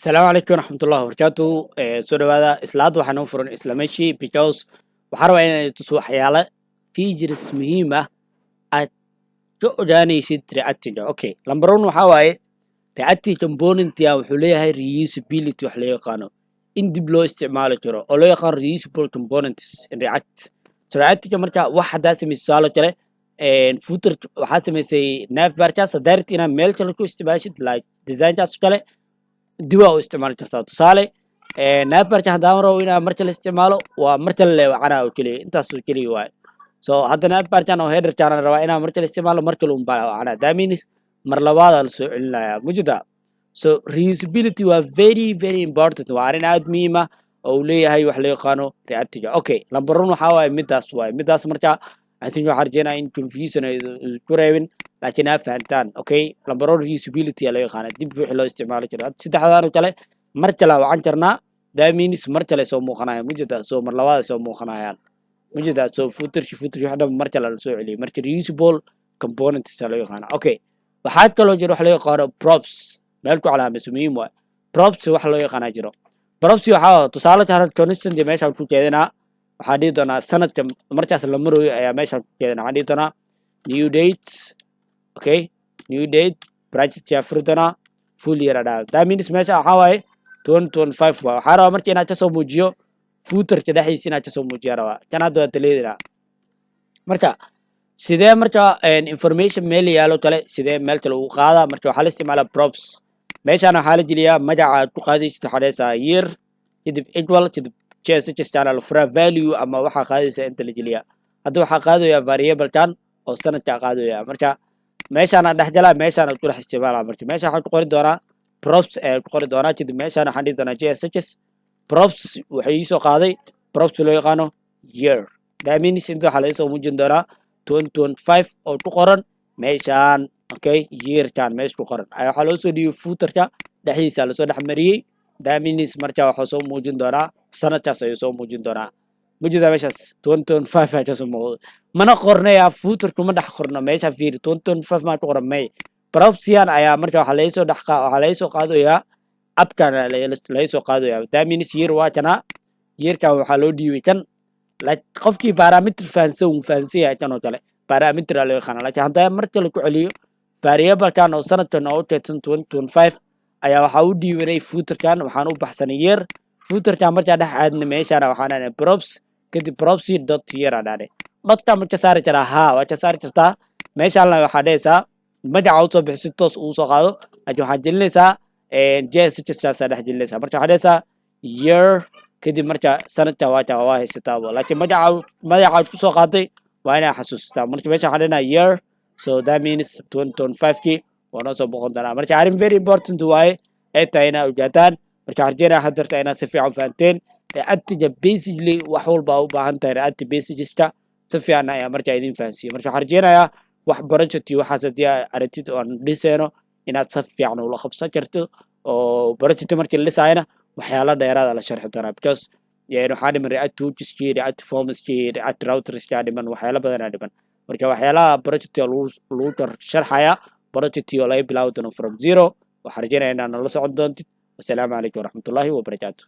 Asalaamu calaykum waraxmatullahi wabarakaatu. Soo dhawaada. Isla hadda waxaa noo furan isla meeshii, because waxaa rabaa inay tuso waxyaala features muhiim ah aad ka ogaanaysid Reactiga. Okay, number one waxaa waaye React componentia wuxuu leeyahay reusability, wax loo yaqaano in dib loo isticmaali karo oo loo yaqaano reusable components in React. So Reactiga marka wax haddaa samaysid, tusaale kale footer waxaad samaysay, navbarkaas haddaa rabtid inaad meel kale ku isticmaashid, like designkaas oo kale, dib waa u isticmaali kartaa. Tusaale, navbarka haddaan rabo inaan mar kale isticmaalo, waa mar kale leewacana oo keliya, intaas oo keliya waaye. So hadda navbarkan oo headerkan aan rabaa inaan mar kale isticmaalo, mar kale un baa wacana. That means mar labaadaa lasoo celinaya mujida. So reusability waa very very important, waa arrin aad muhiim ah oo uu leeyahay wax loo yaqaano Reactiga. Okay, number one waxaa waaye midaas waaye midaas. Marka I think waxaan rajeynaya in confusion ay ku reebin, laakiin aa fahantaan. Okay, number one reusability aa loo yaqaana, dib wixii loo isticmaali karo. Hadda saddexdaan oo kale mar kale wacan karnaa. That means mar kale soo muuqanayaan mujida. So mar labaad ay soo muuqanayaan mujida. So footerki wax dhan mar kale lasoo celiyay. Marka reusable components aa loo yaqaana. Okay, waxaa kaloo jiro wax loo yaqaano props. Meel ku calaamayso, muhiim waay. Props wax loo yaqaanaa jiro. Props waxaa tusaale kale constant meeshaan ku keedinaa. Waxaan dhihi doonaa sanadka markaas la marayo ayaa meeshaan ku keedinaa. Waxaan dhihi doonaa new date. Okay, new date bracket yaa furi doonaa, full year adhaa. That means meesha waxaa waaye 2025 waay. Waxaa rabaa marka inaad kasoo muujiyo footerka dhexdiisa, inaad kasoo muujiya rabaa. Kan hadda waa taleedinaa. Marka sidee marka information meel yaalo kale sidee meel kale ugu qaadaa? Marka waxaa la isticmaalaa props. Meeshaan waxaa la geliyaa magaca aad ku qaadaysid. Waxaa dhahaysaa year, kadib equal, kadib jstana la furaa, value ama waxaa qaadaysa inta la geliyaa. Hadda waxaa qaadaya variablekan oo sanadkaa qaadaya. Marka meeshaan aan dhex galaa, meeshaan aad ku dhex isticmaalaa. Marka meesha waxaan ku qori doonaa props ayaa ku qori doonaa. Kadib meeshaan waxaan dhihi doonaa JSHS props. Waxay iisoo qaaday props loo yaqaano year. That means inta waxaa laga soo muujin doonaa 2025 oo ku qoran meeshaan. Okay, yearkan meesha ku qoran ayaa waxaa loo soo dhiibay footerka dhexdiisa, lasoo dhex mariyey. That means marka waxaa soo muujin doonaa sanadkaas ayuu soo muujin doonaa mujida. Meeshaas 2025 ayaa kasoo muuqda. Mana qornaya, footerku ma dhex qorno. Meesha fiiri, 2025 maa ku qoran may. Propsian ayaa marka waxaa laga soo qaadayaa appkan laga soo qaadaya. That means year waa kana. Yearkan waxaa loo dhiibay kan. Like qofkii parameter fahansan wuu fahansan yahay. Kan oo kale parameter aa loo yaqaana. Laakiin haddaan mar kale ku celiyo, variablekan oo sanadkan oo u keydsan 2025 ayaa waxaa u dhiibanay footerkan. Waxaan u baxsanay year. Footerkan markaa dhex aadna, meeshaana waxaan aanay props, kadib propsy dot year aa dhahnay. Dotka ma ka saari karaa? Haa, waa ka saari kartaa. Meeshaan waxaa dhehaysaa magaca usoo bixi si toos uu soo qaado, laakiin waxaad gelinaysaa JSHS dhex gelinaysaa. Marka waxaad dhehaysaa year, kadib marka sanadka waa taa, waa haysataaba. Laakiin magaca kusoo qaaday waa inaa xasuusataa. Marka meesha waxaan dhehnaa year. So that means 2025 kii waa noo soo boqon doonaa. Marka arrin very important waaye ay tahay inaa ogaataan. Marka waxaan rajeynaya haddarta inaad si fiican fahanteen Reactiga. Basically wax walba u baahan tahay React basicska si fiican ayaa marka idin fahansiiyey. Marka waxaan rajeynayaa wax project iyo waxaas haddii aad aragtid oo aan dhisayno inaad si fiican ula qabsan karto, oo project markii la dhisaayana waxyaala dheeraada la sharxi doonaa, because waxaa dhiman React hookskii, React formskii, React routerska dhiman, waxyaala badanaa dhiman. Marka waxyaalaha project lagu sharxaya, project oo laga bilaabi doono from zero. Waxaan rajeynaya inaad nala socon doontid. Wasalaamu calaykum waraxmatullaahi wabarakaatu.